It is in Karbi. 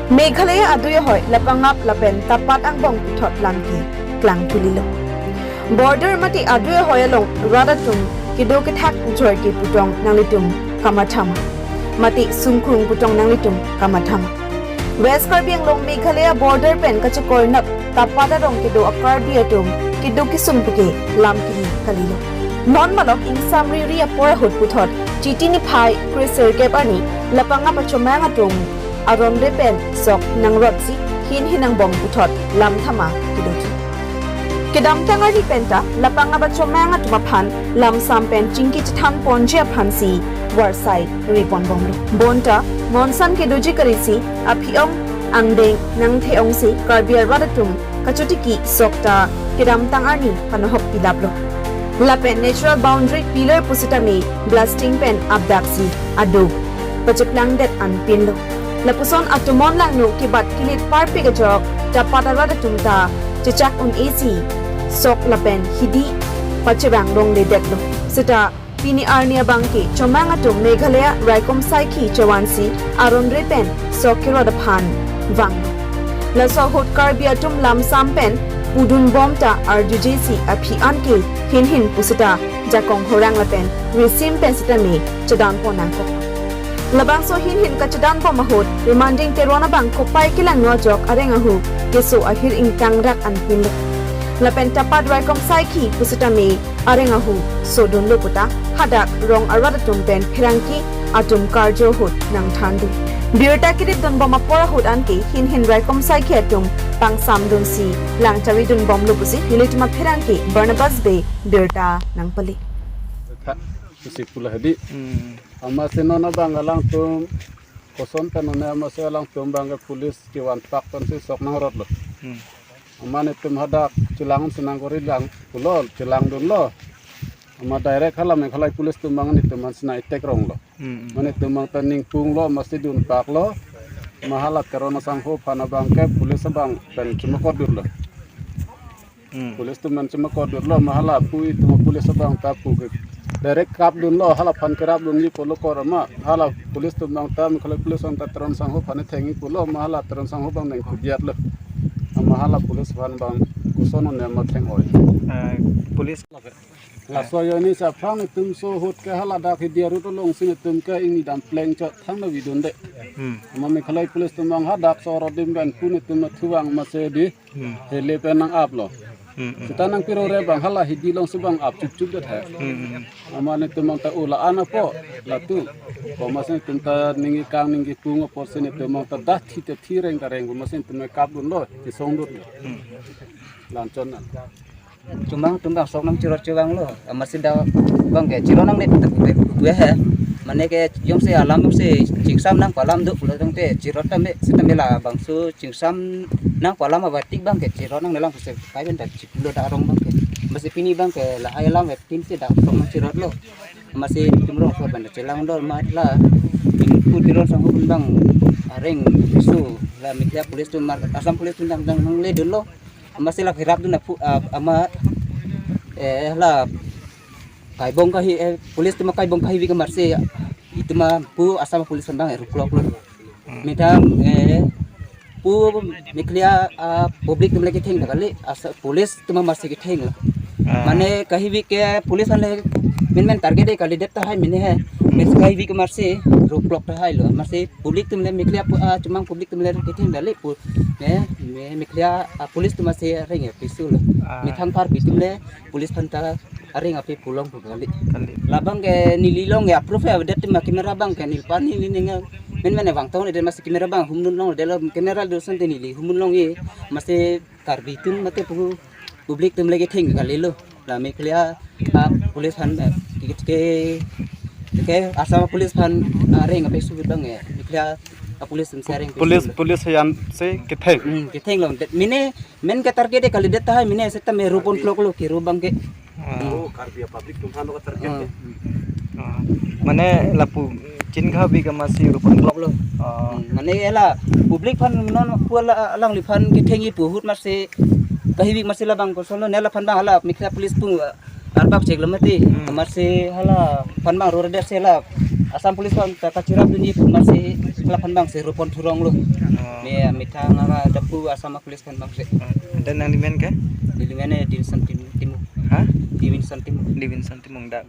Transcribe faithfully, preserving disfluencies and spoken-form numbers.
Meghalaya adui ahoi lapangap lapen tapat angbong puthot lam keklang thulilo. Border mate adui ahoi along rat atum kedo kethak joike putong nanglitum kamathama. Mate sungkrung putong nanglitum kamathama. West Karbi Anglong Meghalaya border pen kachekornap tapat arong kedo a-Karbi atum kedo kesung puke lam kimi kalilo. Non malok ingsamri ri apor ahut puthot Chiti niphai kresirkep arni lapangap achomang atum aronre pen sok nangrotsi hin hin angbong puthot lam thama kedoji. Kedamtang arni penta lapangap achomang atum aphan lamsam pen chingki chethan ponji aphansi varsai riponbomlo. Bonta monsan kedoji karisi aphi-ong angdeng nangthe-ongsi Karbi arat atum kachotiki sok ta kedamtang arni panohok pilaplo. Lapen natural boundary pillar pusitame blasting pen apdaksi aduk pacheplangdet anpinlo. Lapuson atomon langno kebat kilit parpik ajok tapat arat atum ta chechak un-esi sok lapen hidi pachevang longledetlo. Seta pini arni abangke chomang atum Meghalaya raikom saikhi chevansi aronre pen sok kerot aphan vanglo. Laso ahut Karbi atum lamsam pen pudunbom ta arjujesi aphi anke hin hin pusita jakong horang lapen risim pen sitame chedanpon nangkok. Labangso hin hin kachedanbom ahut Remanding Teron abang kopai kelangno ajok areng ahu keso ahir ingtangrak anpinlo. Lapen tapat raikom saikhi pusitame areng ahu sodunlo puta hadak rong arat atum pen pherangke atum karjo ahut nangthandun. Birta kedipdunbom apor ahut anke hin hin raikom saikhi atum pangsamdunsi langcharidunbomlo pusi nelitum apherangke Barnabas Bey birta nangpale. Tha, pusi pula hadi. Hmm. Amatsi non abang alangtum koson pen non amatsi alangtum abangke police kevan pak pensi sok nangrotlo. Hmm. Amat netum hadak chelang senang kori lang pulo, chelangdunlo. Amat direct hala Meghalaya police atum abang netum aphan sina itek ronglo. Hmm, hmm. Amat netum abang ta ningpunglo, amatsi dunpaklo. Amat hala Teron asangho aphan abangke police abang pen chemakotdunlo. Hmm. Police atum pen chemakotdunlo, amat hala pu itum police abang ta pu ke direct kapdunlo, hala aphan kerapdunji pulo kor amat, hala police atum abang ta, Meghalaya police abang ta Teron asangho aphan thengji pulo, amat hala Teron asangho abang nangkudiatlo. Amat hala police aphan abang koson non amat theng-oi. Eh, police. Laso ajoine si aphrang netum so ahut ke hala dak hidi arut alongsi netum ke ingni dam pleng chot thang navidunde. Hmm. Amat Meghalaya police atum abang hadak so arat adim pen pu netum athuvang amatsi di. Hmm. Hele pen nang-aplo. Hmm, hmm. Seta nangpirore abang hala hidi alongsi abang ap chupchup det he. Hmm, hmm. Amat netum abang ta ula ana po latu. Ko amatsi netum ta ningje kang ningje pung apotsi netum abang ta dah thi te thi reng ta reng ko amatsi netum kapdunlo, kesongdunlo. Hmm. Lanchon na. Chomang atum abang sok nangcherot chevanglo. Amatsi dak abangke cherot nangne putu putu putu he. Mane ke jongsi alam jongsi chingsam nangpalam do pulo tangte cherot tame sitame labangso chingsam nangpalam abatik abangke cherot nangne lang pusi kai pen dak chipulo dak arong abangke. Amatsi pini abangke lahai alam vet pinsi dak sok nangcherotlo. Amatsi netum rong so pen chelangdun amat la. Pini pu Teron asangho pen abang areng piso la Meghalaya police atum amat Assam police atum dang dang nangledunlo. Amatsi la kerapdun aphu, ah, amat, eh, la kaibong kahi, eh, police atum kaibong kahivi ke amatsi itum pu Assam police abang, eh, rukloklo. Hmm. Methang, eh, pu Meghalaya, ah, public atum le ketheng ta kali, asa police atum amatsi kethenglo. Ah. Mane kahivi ke police aphan le menmen target de kalidet tahai mene he. Mes kahivi ke amatsi ruklok tahailo. Amatsi public atum le Meghalaya pu, ah, chomang public atum le ketheng kali pu. Me, me, Meghalaya, ah, police atum amatsi areng ya pisulo. Ah. Methang Karbi atum le police aphan ta areng ape pulong pu kali. Kali. Labangke neli long ya proof ya, det ma camera abangke neliphan neli ning menmen vangtong, det amatsi camera abang humdun longledetlo, camera do asonte neli humdun longji, amatsi Karbi atum mate pu public atum le ketheng kalilo. La Meghalaya, ah, police aphan, eh, ke, ke, ke Assam police aphan, ah, areng ape suvi abang, eh, Meghalaya, ah, police atum si areng ape police, suvi. Police atum si ketheng. Hmm, kethenglo. Det mene, men ke target de kalidet tahai mene seta me ruponkloklo kiro abangke. Ah. Oh, Karbi public atum aphan lo target. Ah. Ya. Ah. Mane lapu chingkhavi ke amatsi ruponkloklo. Ah. Hmm, mane ela public aphan non pu ala alangliphan kethengji pu ahut amatsi kahivi amatsi labang kosonlo, nelaphan abang hala Meghalaya police atum, ah, arbak cheklo mati. Hmm. Amatsi halaphan abang rordet si la Assam Police aphan ta kachirap dunji pu amatsi, laphan abangsi ropon thurong lo. Oh. Me methang aka dapu Assam Police aphan abangsi. Oh. Ante nangli men ke? Neli men Davidson Tim- Timung. Ha? Davidson Timung. Davidson Timung dak.